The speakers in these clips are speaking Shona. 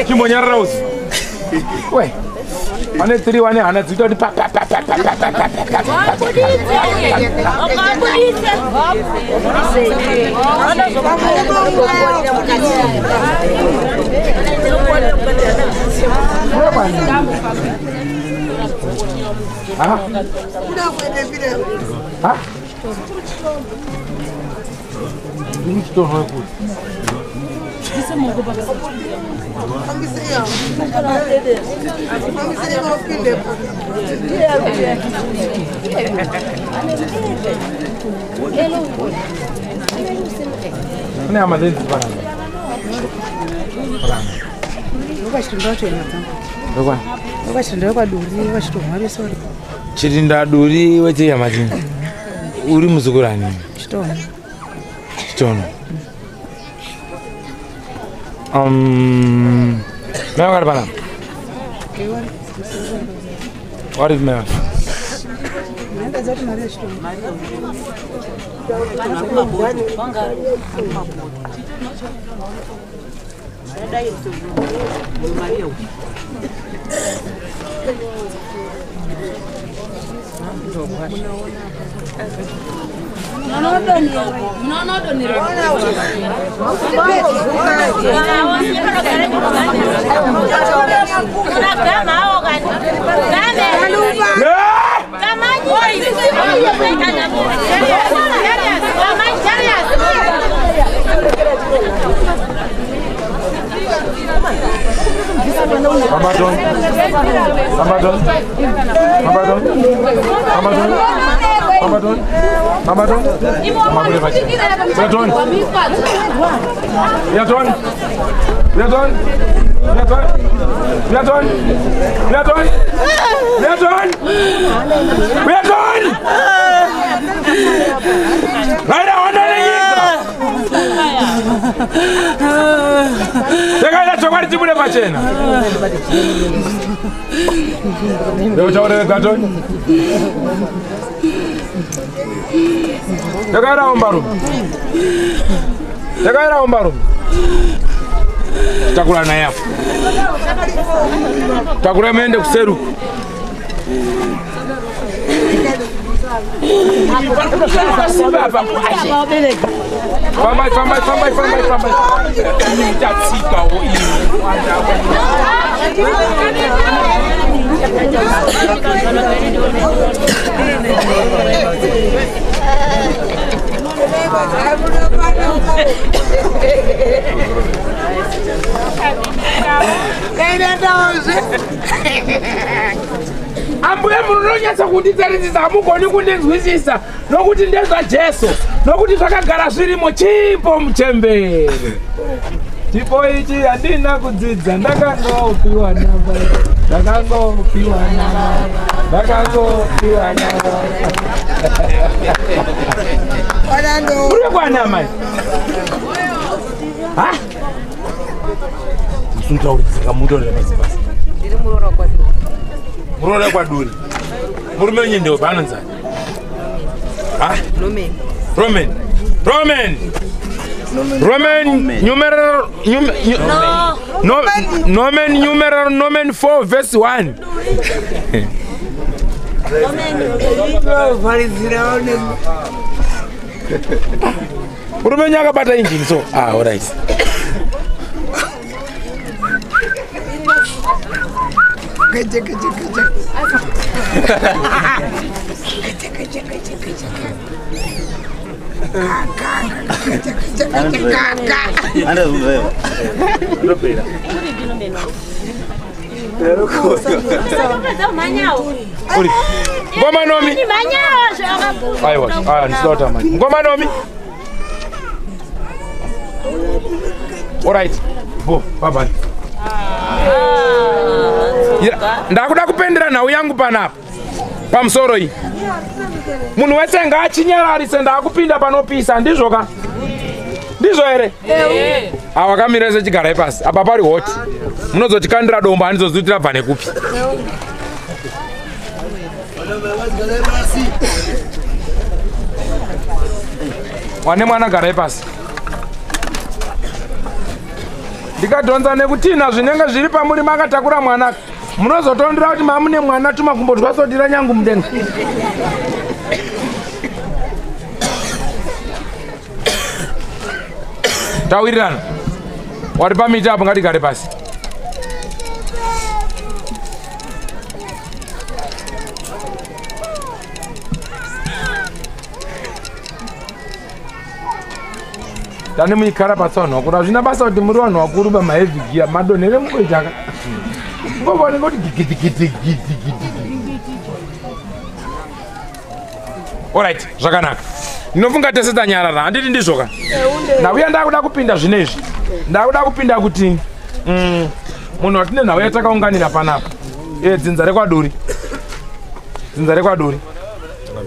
Chimbonyarara uzi. We. Wane 3 wane hana dzikuita kuti pa pa pa pa pa pa pa pa pa pa. Ha? Ha? Kune hama dzenyu dziri panapa. Chirinda Duri wechehama dzenyu. Uri muzukuru ani? Chitono. Chitono. Mai wakati panapa? Wari mai wako? Takura naye apo. Takura muende kuseru. Fambai, fambai, fambai, fambai, fambai. Tatsika o Ambuye munonyatsa kunditarisisa hamugoni kundinzwisisa nokuti ndezva Jesu nokuti zvakagara zvirimo chipo muchembere. Chipo ichi handina kudzidza ndakangopiwa namba ndakangopiwa namba ndakangopiwa namba. Uri kwana mai? Ha? Musuntauridzika mutorera pasi pasi. Ndiri muroora kwaduri. Muroora kwaduri. Murume wenyu ndewe paanonzani? Ha? Roman. Roman. Roman. Roman numeral Roman numeral Roman 4 verse 1. Murume wenyu akabata engine so. Ah, all right. Ngoma nomi. Aiwa, ah, ndisota manje. Ngoma nomi. All right. Go. Bye bye. Ndakuda kupendera nhau yangu panapa pamusoro iyi. Munhu wese ngaachinyararise ndakupinda panopisa ndizvo ka? Ndizvo here? Awakamira sechigarai pasi. Apa pari hot. Munozotikandira dombo handizozivi kuti rabva nekupi. Wane mwana garai pasi. Ndikadhonza nekutinha zvinenge zviri pamuri makatakura mwana. Munozotondera kuti mamune mwana tumakumbo twasodira nyangu mudenga. Tawirirana. Wari pamiti apo ngatigare pasi. Tane muikara pasi vanhu vakuru. Hazvina basa kuti muri vanhu vakuru pamaheavy gear. Madonhere mukoitaka. Ngovaoneka kuti gigidi gidi gidi. Alright, zvakanaka. Ndinofunga tese tanyarara, handiti ndizvoka? Ndauya ndakuda kupinda zvino izvi. Ndakuda kupinda kuti munhu watine nhau yatakaunganira panapa. Dzinza rekwaDuri. Dzinza rekwaDuri.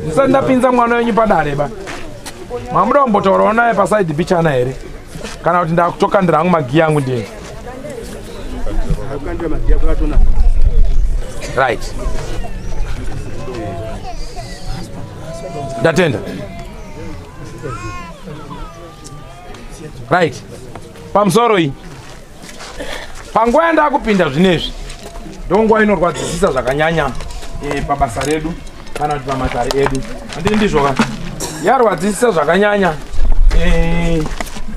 Ndisati ndapinza mwana wenyu padare ba. Mamuda kumbotaurawo naye pasaidi pichana here? Kana kuti ndakutokandira hangu magiya angu ndiye. Right. Ndatenda. Right. Pamusoro iyi. Panguva yandakupinda zvinezvi. Ndonguva inorwadzisisa zvakanyanya pabasa redu kana kuti pamatare edu. Handii ndizvo ka? Yarwadzisisa zvakanyanya.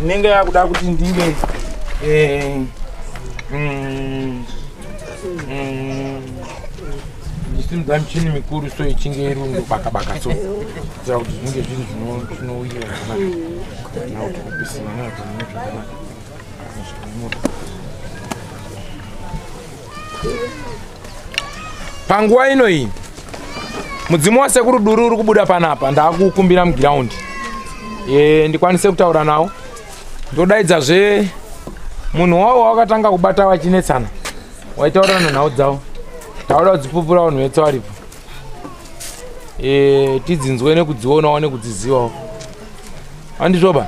Inenge yakuda kuti ndinge ndisimudza michini mikuru so ichinge iri baka baka so kuitira kuti zvinge zviri zvinowira zvakanaka. Kana kuti kupisira zvakanaka. Panguva ino iyi mudzimu wasekuru Duri uri kubuda panapa. Ndakukumbira mugiraundi ndikwanise kutaura nawo. Ndodaidzazve munhu wavo wakatanga kubata vachinetsana, waitaurana nenhau dzavo. Tauda kudzipupura vanhu vese varipo, tidzinzwe nekudzionawo nekudzizivawo. Handizvoba?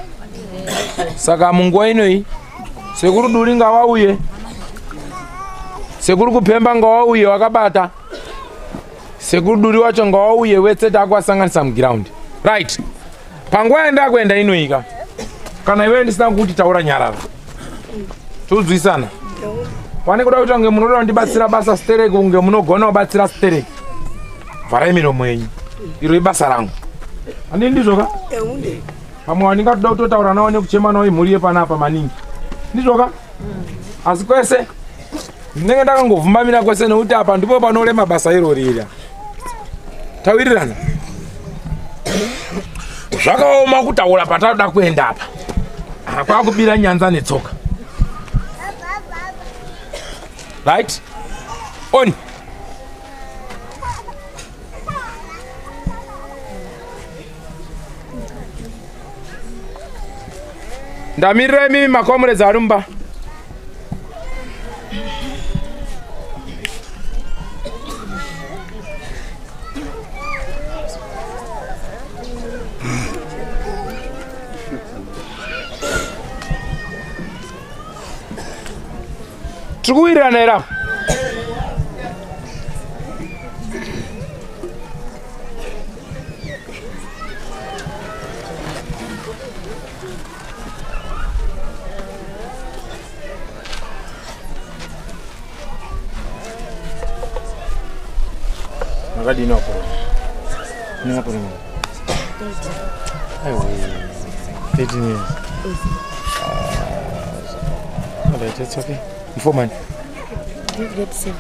Saka munguva inoyi sekuru Duri ngavauye, sekuru Kupemba ngavauye wakabata, sekuru Duri wacho ngavauye wetse takuvasanganisa mugiraundi. Right. Panguva yandakuenda inoika, kana iwewe ndisina kuti taura nyarara, todzwisana. Pane kuda kuti kunge munoda kundibatsira basa stereki, kunge munogona kubatsira stereki, vharai miromo yenyu, iro ibasa rangu. Handii ndizvoka? Pamwe wandingatoda kutotaura nawo nekuchema nawo imhuri yepanapa maningi. Ndizvoka? Asi kwese ndinenge ndakangovhumbamira kwese nekuti apa ndipo panorema basa irori iri. Tawirirana. Zvakaoma kutaura patatoda kuenda apa. Kwakubira nyanza netsoka. Right? On. Ndamirira imimi makomrades ari mumba. Tiri kuwirirana here apa? Makadini wakuru? Nemakore mangani? Aiwa, 13 years. Alright, it's okay. Mfomani? Grade 7.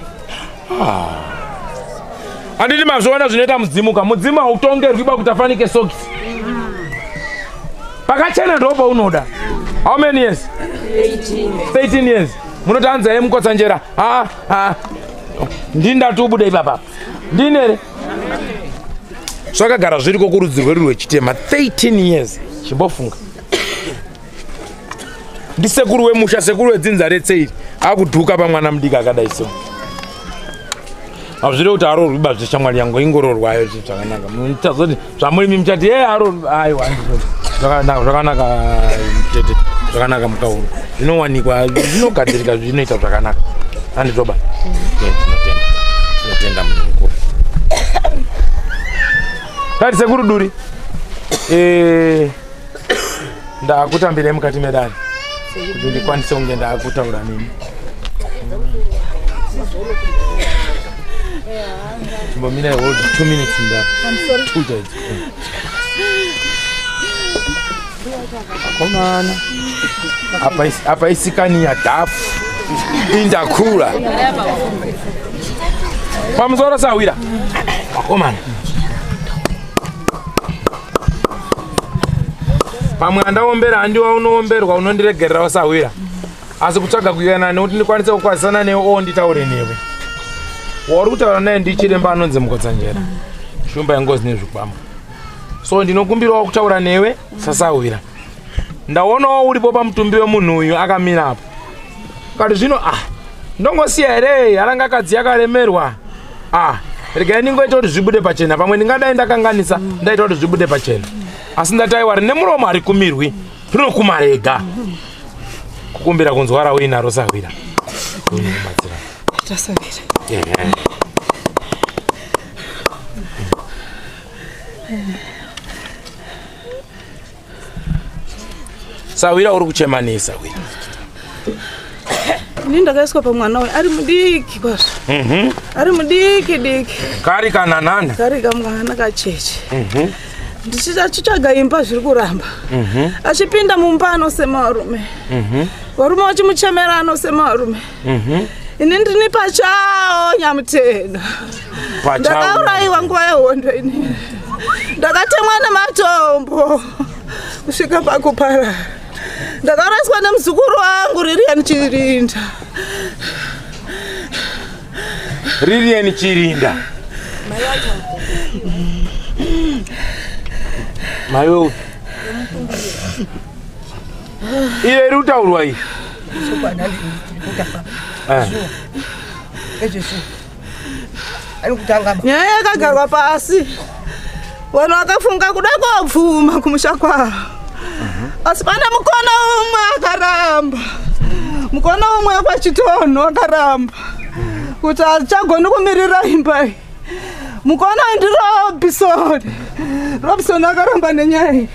Handiti mazviona zvinoita mudzimu ka? Mudzimu hautongerwi ba kuti afanike sokisi. Pakachena ndo paunoda. How many years? 13. 13 years. Munoti hanzi aye mukotsanjera. Ndini ndati ubude ipapa. Ndini here? Zvakagara zviriko kurudzi rwedu rwechitema. 13 years. Chimbofunga. Ndisekuru wemusha, sekuru wedzinza retseiri. Akudhuka pamwana mudiki akadai so. Hazviri kuti arorwi ba zveshamwari yangu ingororwayo zvakanaka. Muchazoti zvamurimi muchati ye arorwi. Aiwa zvakanaka, zvakanaka tete, zvakanaka mukauru. Zvinowanikwa, zvinogadzirika, zvinoita zvakanaka. Handizvoba? Tinotenda. Tinotenda munhu mukuru. Tati sekuru Duri. Ndakutambirei mukati medare. Kuti ndikwanise kunge ndakutaura nemi. Chimbomira hold 2 minutes nda. 2 chaidzo. Akomana. Apa isikani ya dhafu. Indakura. Pamusoro sawira. Akomana. Pamwe andaombera handiwa unoomberwa unondiregerera wasawira. Asi kutsvaga kuyanana nekuti ndikwanise kukwazisana newe oo nditaure newe. Wauri kutaura naye ndichiremba anonzi Mukotsanjera. Shumba yengozi nezvikwambo. So ndinokumbirawo kutaura newe sasawira. Ndaonawo uripo pamutumbi wemunhu uyu akamira apo. Kati zvino ndongosiya here harangakadzi yakaremerwa. Regai ndingoita kuti zvibude pachena. Pamwe ndingadai ndakanganisa ndaita kuti zvibude pachena. Asi ndataiwa rine muromo harikumirwi rinokuma rega. Kukumbira kunzwa rauinaro sawira. Unobatsira. Tasawira. Sawira uri kuchema nei sawira? Ini ndakaiswa pamwana uyu ari mudiki kwazvo. Ari mudiki diki. Kari kananana. Kari kamwana kacheche. Ndichitsvaga imba zviri kuramba. Achipinda mumba anosema varume. Varume vachimuchemera anosema varume. Ini ndini pachawo Nyamutena. Ndakaurayiwa nguva yehondo ini. Ndakatemwa nematombo kusvika pakuparara. Ndakaurayiswa nemuzukuru wangu Lilian Chirinda. Lilian Chirinda. Mai weupi? Iye iri kutaurwa iyi. Nyaya yakagarwa pasi. Vanhu vakafunga kuda kobvuma kumusha kwavo. Asi pane mukono umwe akaramba. Mukono umwe wepachitonho akaramba. Kuti achagoni kumirira imba iyi. Mukono ndiRobinson. Robinson akaramba nenyaya iyi.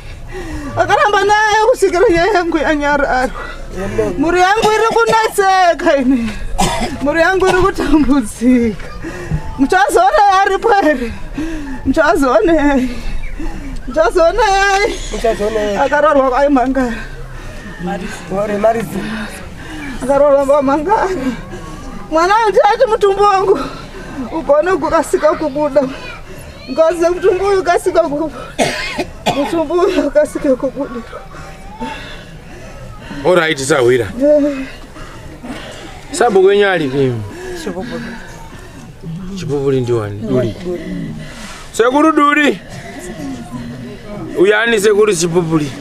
Akaramba nayo kusvikira nyaya yangu yanyararwa. Mhuri yangu iri kunetseka ini. Mhuri yangu iri kutambudzika. Muchazoonei aripo here? Muchazoonei? Muchazoonei? Akaroorwa kwaimhangara. Akaroorwa kwamhangara. Mwana ndiati mutumbi wangu ugone kukasika kubuda. Ngaze mutumbi uyu ukasika kubuda. Mutumbi uyu ukasika kubuda. Alright sawira. Sabhuku wenyu ari Chipupuri ndiwani? Duri. Sekuru Duri. Uyani sekuru Chipupuri.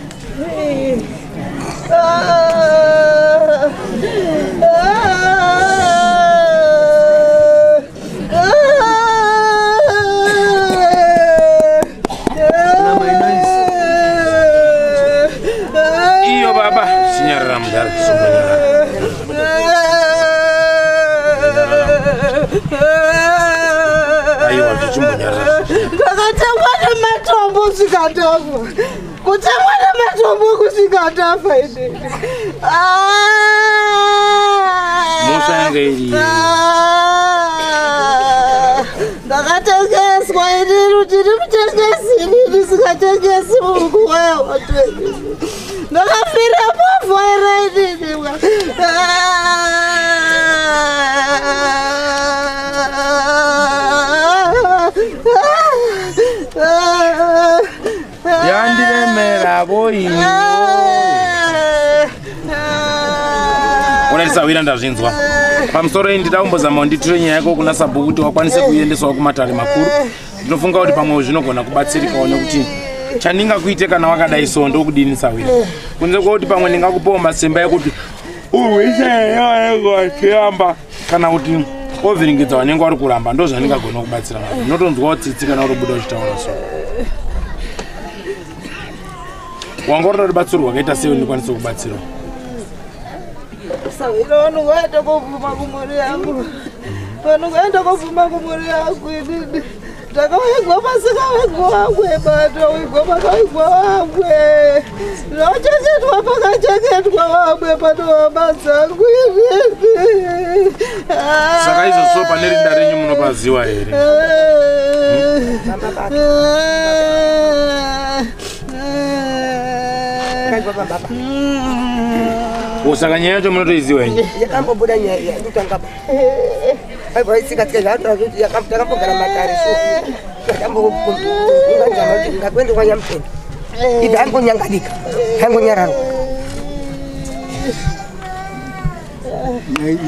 Iyo baba, sinyarara mudhara, sinyarara. Aiwa zvichimbonyarara. Ndakatemwa nematombo kusvika ndafa. Kutemwa nematombo kusvika ndafa ini. Mhosva yanga iri. Ndakatengeswa inini, ndiri mutengesi ini, ndisingatengesi munguva yehondo. Ndakafira povho here inini. Yandiremera boyi. Unatisawira ndazvinzwa. Pamusoro iyi ndida kumbozama nditire nyaya yako kuna sabhuku kuti wakwanise kuiendesawo kumatare makuru. Ndinofunga kuti pamwe zvinogona kubatsirikawo nekuti chandingakuite kana wakadai so ndokudini sawira. Kunze kwekuti pamwe ndingakupawo masimba ekuti urwise nyaya kana kuti ovhiringidza vanenge vari kuramba ndo zvandingagona kubatsira nazvo. Ndinotonzwawo tsitsi kana uri kubuda uchitaura so. Wanga uri rubatsiro rwakaita sei ndikwanise kubatsirwa? Sawira vanhu vaenda kobvuma kumhuri yangu. Vanhu vaenda kobvuma kumhuri yangu inini. Ndakawigwa pasikawigwa vamwe patowigwa pakawigwa vamwe. Zvachengetwa pakachengetwa vamwe panohama dzangu inini. Saka izvozvo pane rinda renyu munopaziwa here? Saka nyaya yacho munotoiziwa henyu? Yakambobuda nyaya yakutanga pa. Aibva isikatika zvatoa yakambogara matare so. Yakambounganzama ngakuende kwaNyamutende. Ibva yangonyangadika, yangonyararwa.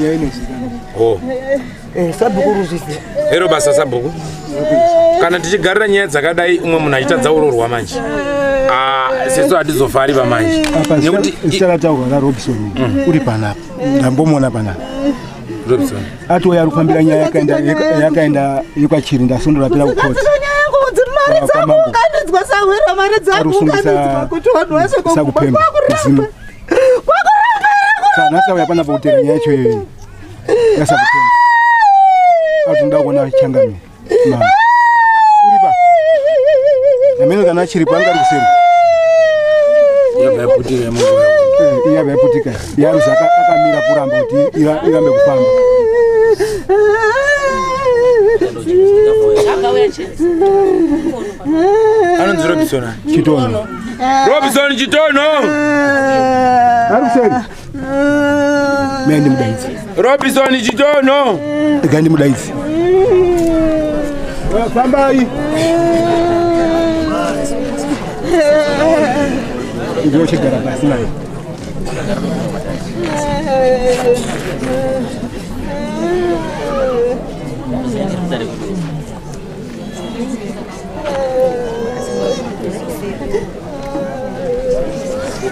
Nyaya inozivikanwa. Oh. Sabhuku ruzviziva. Hero basa sabhuku. Kana tichigarira nyaya dzakadai umwe munhu achitadza urorwa manje. Sesu hatizofari pamanje. Apa zita rataurwa raRobson uri panapa. Ndambomuona panapa. Robson. Atouya ari kufambira nyaya yakaenda yekwaChirinda svondo rapera kukotsi. Mari dzakuunganidzwa sahwira, mari dzakuunganidzwa kuti vanhu vese Sakupemba kuzimu. Saka nhasi auya panapa kutera nyaya yacho iyoyo. Yasakupemba. Ati ndoda kuona changamire. Mama. Uri pa? Amene kana achiripo anga ari kuseri. Yabva yaputika yemunguva. Yabva yaputika. Yaruza akamira kuramba kuti irambe kufamba. Anonzi Robinson. Chitono. Robinson Chitono. Ari kuseri. Mai ndimudaidze. Robinson Chitono. Regai ndimudaidze. Fambai. Ndiyo chigara pasi naye.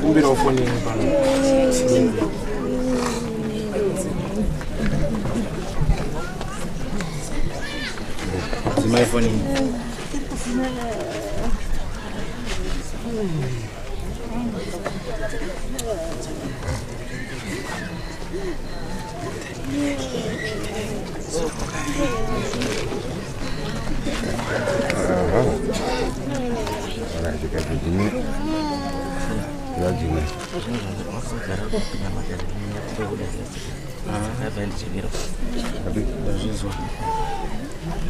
Kumbira foni pano. Dzimai foni.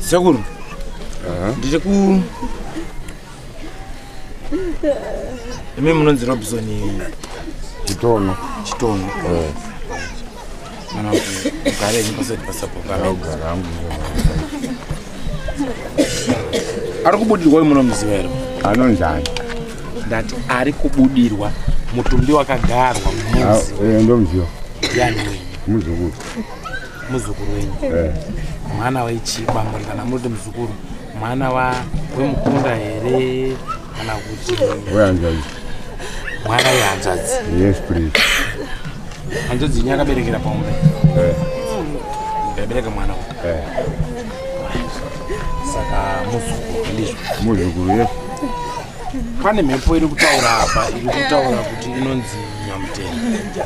Sekuru, ndiri ku imi munonzi Robinson Chitono. Chitono. Mana kugara henyu pasati pasabhuku. Ari kubudirwa munomuziva here? Anonzani? Ndati ari kubudirwa mutumbi wakagarwa munomuziva. Ndomuziva. Yani wenyu? Muzukuru. Muzukuru wenyu. Mwana wechibamuri kana muri muzukuru, mwana wemukunda here kana kuti wehanzvadzi? Mwana wehanzvadzi. Yes please. Hanzvadzi yenyu yakaberekera paumbe? Yakabereka mwana uyu. Saka muzukuru ndizvo. Muzukuru yes. Pane mhepo iri kutaura apa, iri kutaura kuti inonzi Nyamutende.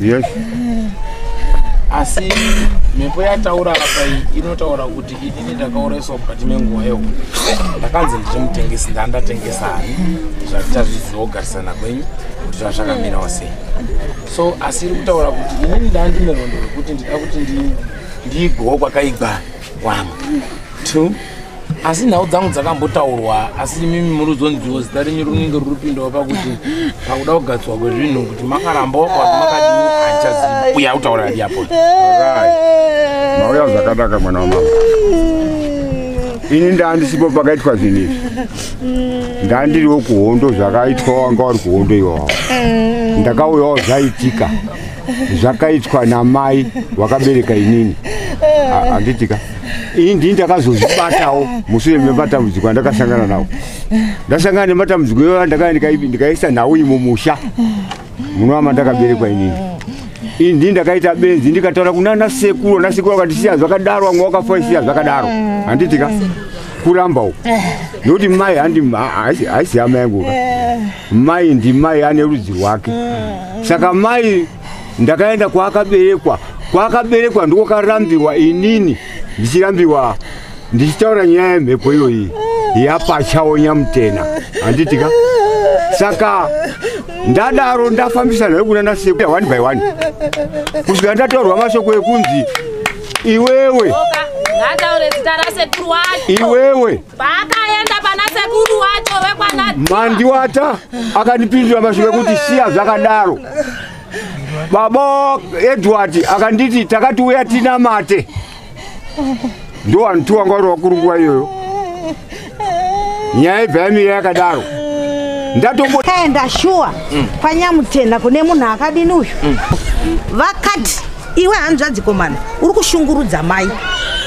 Yes. Asi mhepo yataura apa iyi inotaura kuti inini ndakauraiswa mukati menguva yehondo. Ndakanzi ndiri mutengesi, ndandatengesa ani zvatichazviziva kugarisana kwenyu kuti zvazvakamirawo sei. So asi iri kutaura kuti inini ndandine rondo rekuti ndida kuti ndiigwewo kwakaigwa wamwe. 2 asi nhau dzangu dzakambotaurwa, asi imimi muri kuzonziwo zita renyu rinenge riri kupindawo pakuti pakuda kugadzirwa kwezvinhu kuti makarambawo kwati makadini handichazivi. Uya kutaura adi apo. Right. Mauya zvakanaka mwana wamama. Ini ndandisipo pakaitwa zvinhu izvi. Ndandiriwo kuhondo zvakaitwa wanga uri kuhondo iwawo. Ndakauyawo zvaitika. Zvakaitwa namai wakabereka inini. Handitika. Ini ndini ndakazozvibatawo mushure mematambudziko andakasangana nawo. Ndasangana nematambudziko iwayo ndakauya ndikaisa nhau iyi mumusha munova mandakaberekwa inini. Ini ndini ndakaita benzi ndikataura kunana sekuru, ana sekuru vakandisiya zvakadaro, vamwe vakafa isiya zvakadaro. Handitika kuramba uku. Nokuti mai haisi hama yangu ka. Mai ndimai ane rudzi rwake. Saka mai ndakaenda kwaakaberekwa. Kwaakaberekwa ndiko karambiwa inini ndichirambiwa Ndichitaura nyaya yemhepo iyoyi yapachawo Nyamutena, handiti ka? Saka ndadaro ndafambisa nayo kuna nasekuru one by one kusvika ndataurwa mashoko ekunzi iwewe ngataure zita rasekuru wacho iwewe paakaenda pana sekuru wacho vekwana Mandiwata akandipindura mashoko ekuti siya zvakadaro. Baba Edward akanditi takati uya tinamate, ndo vanhu wanga uri vakuru nguva iyoyo. Nyaya ibva yamira yakadaro. Ndatombo Kaenda shuwa kwaNyamutena kune munhu akadini uyu. Vakati iwe hanzvadzikomana uri kushungurudza mai,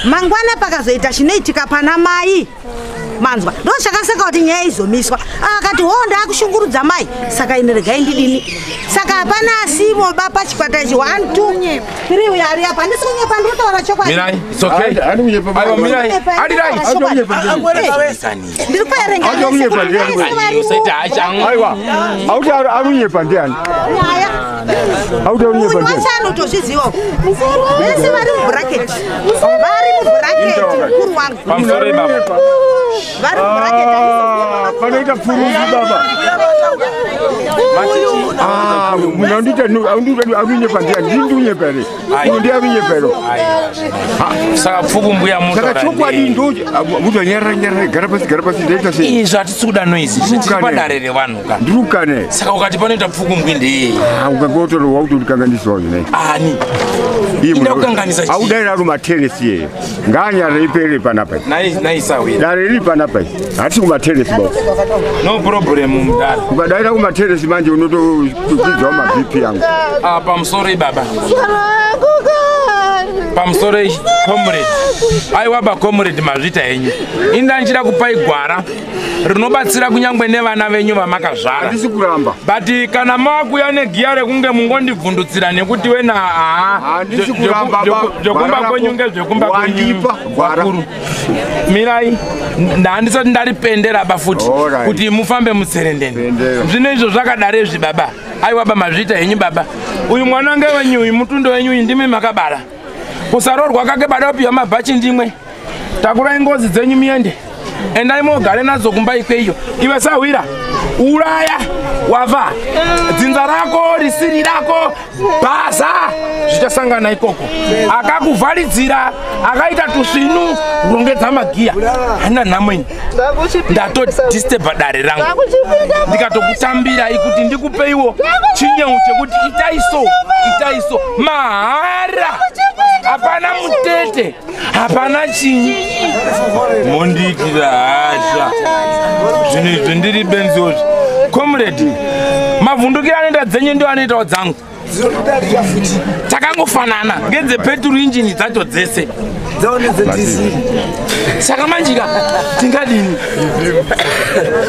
mangwana pakazoita chinoitika pana mai manzwa ndo chakasaka kuti nyaya izomiswa. Akati ho, ndaakushungurudza mai, saka ine regai ndidini. Saka hapana asimo ba pachikwata ichi 1 2 3 uyo ari apa. Handisi kunyepa, ndiri chokwadi. Mirai, it's okay. Aiwa, mirai. Adirai. Ndiri kuerenga. Auti kunyepa ndiani? Usaita hacha. Aiwa, auti arunyepa ndiani? Nyaya Auti arunyepa uyu ndiani? wacho anotozvizivawo. Vese vari mubracket, vari mubracket, mukuru wangu. Pamusoro baba. Vari mubracket. Ah, panoita pfuruzi baba. Ah, munhu andiita arunyepa ndiani? Ndini ndiunyepa here? Uyu ndiye arunyepa here? Saka pfuku mbuya. Saka chokwadi ndo mutonyarara nyarara, gara pasi, gara pasi, ndaita sei? Izvi hatisi kuda noise, tiri Ndikane. padare revanhu ka. Ndirukane. Saka ukati panoita pfuku mbwi ndeye? Ukangotora wakutotikanganisawo zvinaizvi. Ani Ida kukanganisa chii? Audaira ari materesi yeye, ngaanyarara ipere panapa. Naisawira. Dare riri panapa, hatisi kumateresi ba. No problem, mudara. Ukadaira kumateresi manje unotokwidzawo maBP yangu. Ah, pamusoro baba. Pamusoro comrade. Aiwa ba comrade, mazvita henyu. Inda ndichida kupai gwara rinobatsira kunyangwe nevana venyu vamakazvara. Handisi kuramba. But kana makuya negiya rekunge mungondibvundutsira nekuti wena haa Handisi kuramba ba. zvekumba Gwara kwenyu rako ngezvekumba wandipa gwara. kwenyu. Mirai, ndandisati ndaripendera ba futi Alright. kuti mufambe mutserendende. Pendera. Zvino izvo zvakadaro izvi baba. Aiwa ba, mazviita henyu baba. Uyu mwana ngewenyu uyu, mutundo wenyu uyu, ndimi makabara. Kusarorwa kake bada kupiwa mabhachi ndimwe. Takurai ngozi dzenyu muende, endai mogare nadzo kumba ikweyo. Iwe sahwira, uraya wava dzinza rako risiri rako, bhaza zvichasangana ikoko. Akakuvharidzira akaita tusvinu, rongedza magiya, handina nhamo ini. Ndatodisturba dare rangu, ndikatokutambirai kuti ndikupeiwo chinyeu chekuti itai so, itai so, mahara, hapana mutete, hapana chinyi. Mondiitira hasha zvinhu izvi, ndiri benziozvi. Comrade, mavhundukiro anoita dzenyu ndio anoitawo dzangu, takangofanana ngedzepeturu injini dzacho dzese. Saka manjika tingadini?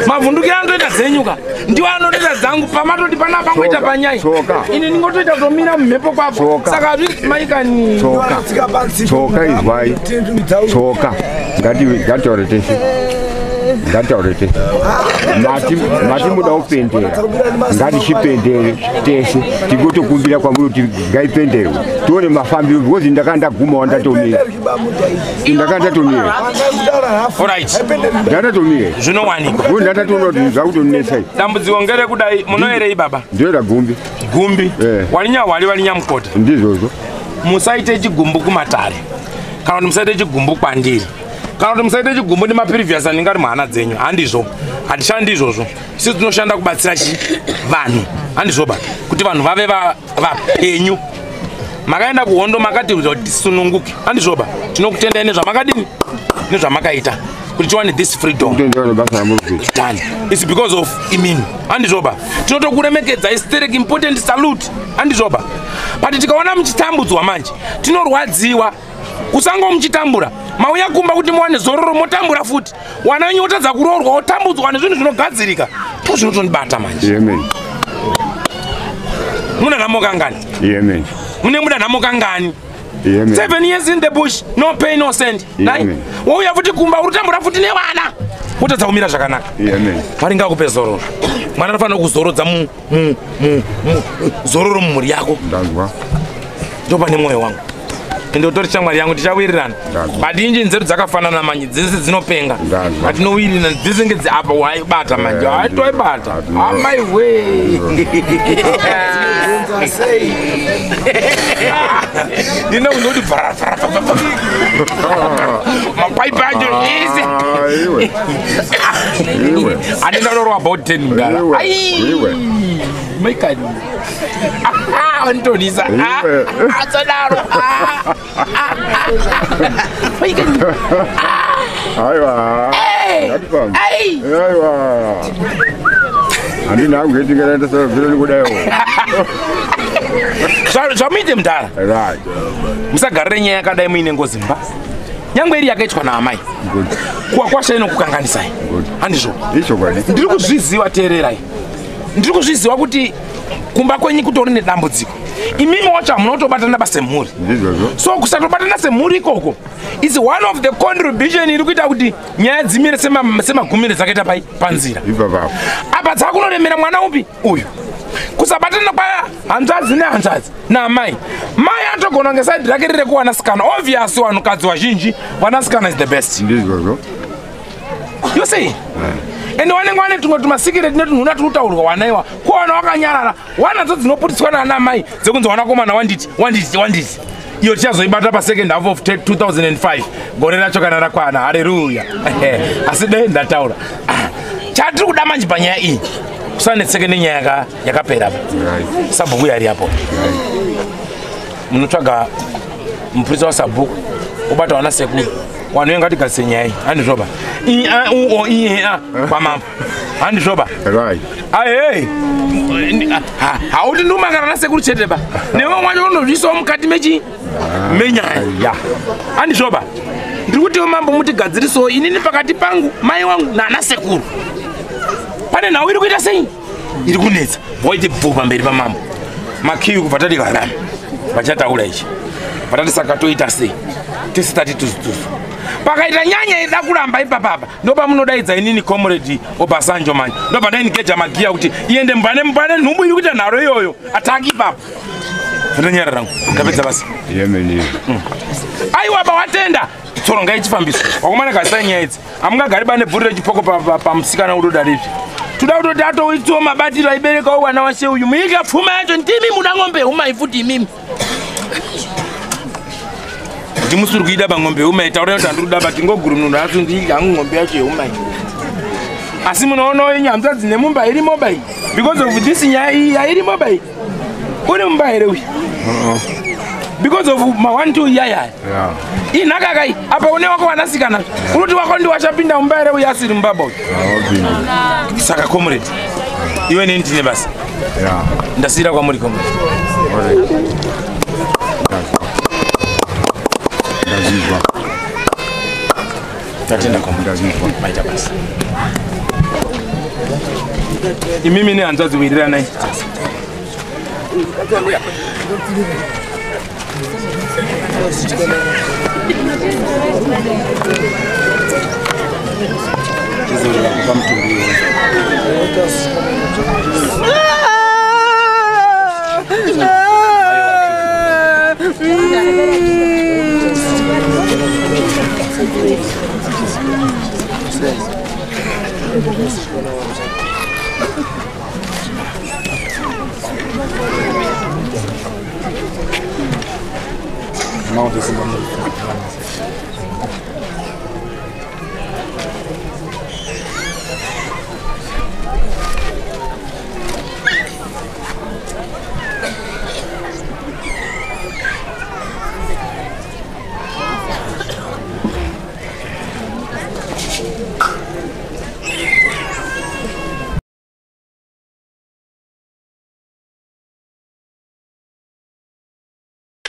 Mavhundukiro anotoita dzenyuka ndiwo anotoita dzangu. Pamatoti panapa ngoita panyai. Tsoka. Ini ndingotoita kutomira mumhepo kwapo. Tsoka. Saka hazvi maikani. Tsoka, tsoka, izwai, tsoka. Ngatitaure tese, ngatitaure tese. Mati muda kupendera, ngatichipendere tese, tingotokumbira kwamuri kuti ngaipenderwe, tione mafambiro, because ndakanga ndagumawo, ndatomira, ndakanga ndatomira. Alright. Ndatatomira. Zvinowanikwa. Ndakatoona kuti zvakutonetsa. Dambudziko ngerekudai, munoerei baba? Ndoera Gumbi. Gumbi. Eh. Walinyahwali, walinyamukota. Ndizvozvo. Musaite chigumbu kumatare, kana kuti musaite chigumbu kwandiri, kana kuti musaite chigumbu nemaprevious anenge ari muhana dzenyu. Handizvo, handishandi izvozvo. Isi tinoshanda kubatsira chi vanhu, handizvoba, kuti vanhu vave vapenyu. Makaenda kuhondo, makati kuti tisununguke, handizvoba? Tinokutendai nezvamakadini, nezvamakaita kuti tiwane this freedom. Kutendera nebasa ramuri kuita. Done. It's because of imini, handizvoba? Tinotokuremekedza, historic important salute, handizvoba? But tikaona muchitambudzwa manje tinorwadziwa. Kusango muchitambura, mauya kumba kuti muwane zororo, motambura futi. Wana wenyu wotadza kuroorwa, wotambudzwa nezvinhu zvinogadzirika, to zvinotondibata manje. Amen. Muna nhamo kangani? Amen. Mune muda nhamo kangani? Amen. 7 years in the bush, no pay, no send. Nai Amen. wouya futi kumba, uri kutambura futi nevana, wotadza kumira zvakanaka. Amen. Mwari ngakupe zororo. Mwana anofanira kuzorodza zororo mumhuri yako. Ndanzwa. Ndo pane mwoyo wangu. Ende utori shamwari yangu, tichawirirana. But injini dzedu dzakafanana manje, dzese dzinopenga. But tinowirirana, dzese ngedzi apa waibata manje. Haitoibata. Amai we. Ndino kundoti bvara bvara bvara. Mapaipi acho ese. Iwe. Iwe. Handina loro about 10 mudara. Ai. Maikani. Antonisa. Atsadaro. Maikani. Aiwa. Ai. Aiwa. Handina hangu yetingaenda sabvira ndikudaiwo. Zvamuite mudhara. Right. Musagarire nyaya yakadai muine ngozi mba. Nyangwe iri yakaitwa naamai. Kuwakwasha inokukanganisai. Handizvo. Ichokwadi. Ndiri kuzviziva, teererai. Ndiri kuzviziva kuti kumba kwenyu kutori nedambudziko. Imimi wacho hamunotobatana basa semhuri. Ndizvozvo. So kusatobatana semhuri ikoko is one of the contribution iri kuita kuti nyaya dzimire semagumire dzakaita pai panzira. Ipapapo. Apa dzakunoremera mwana upi uyu. Kusabatana kwa hanzvadzi nehanzvadzi naamai. Mai atogona kunge side rake riri rekuwanasikana. Obvious vanhukadzi vazhinji vanasikana is the best. Ndizvozvo. You see? Ende vanenge vane tumwe tumasikireti netunhuna turi kutaurwa wanaiwa. Kuwana wakanyarara, wanadzo dzinoputitswa naana mai dzekunzi wanakomana wanditi, wanditi, wanditi. Iyo tichazoibata pa second half of 2005 gore racho kana rakwana. Haleluya. Asi dai ndataura. Chatiri kuda manje panyaya iyi kusanetseke nenyaya yakapera apa. Sabhuku yari apo. Munotsvaga mupurisa wasabhuku obata wana sekuru. Vanhu vengatigadzise nyaya iyi. Handizvoba. I a u o i e a kwamambo. Handizvoba. Right. Ahei. Hauti ndikumangana nasekuru chete ba. Newe wacho unozviisawo mukati mechi menyaya. Handizvoba. Ndiri kuti mambo mutigadzirisewo inini pakati pangu mai wangu nanasekuru. Pane nhau iri kuita sei? Iri kunetsa. Voite bvu pamberi pamambo. Makiyu kubva tati varami. Vachataura ichi. Vatati saka toita sei? Tese tati tuzu tuzu. Pakaita nyanya ida kuramba ipapapa ndopamunodaidza inini comrade Obasanjo manje. Ndobva magiya kuti iende mbane mbane nhumbu iri kuita nharo iyoyo. Ataki ipapo. Ndonyara rangu. Ndapedza basi. Yemeni. Aiwa bawatenda. Tsoro ngaichifambiswa. Wakomana gasai nyaya idzi. Hamungagari bane bvuri rechipoko pamusikana udoda ripi. Toda kutoti atoitiwo mabatiro aiberekawo wana washe uyu. Muika pfuma yacho ndimi muda ng'ombe humai futi imimi. Ndimusuri kuida pang'ombe yeumai, taura kuti handiri kuda but ngoguru munhu asunzi hangu ng'ombe yacho yeumai. Asi munoona yenyu hanzvadzi nemumba irimo bai. Because of this nyaya iyi hairimo bai. Uri mumba here uyu? Because of ma 1 2 yaya. Yeah. Inhaka kai apa une wako wanasikana. Unoti wako ndi wachapinda mumba here uyu asiri mumba uyu. Saka comrade. Iwe neni tine basa. Yeah. Ndasiyira kwamuri comrade. Alright. Ndazizwa. Tatenda comrade. Ndazizwa. Maita basa. Imimi nehanzvadzi wiriranai. Chizorera kupa mutumbi iwoyo.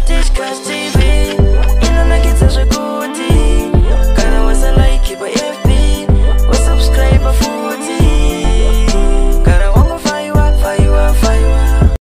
Disgusting.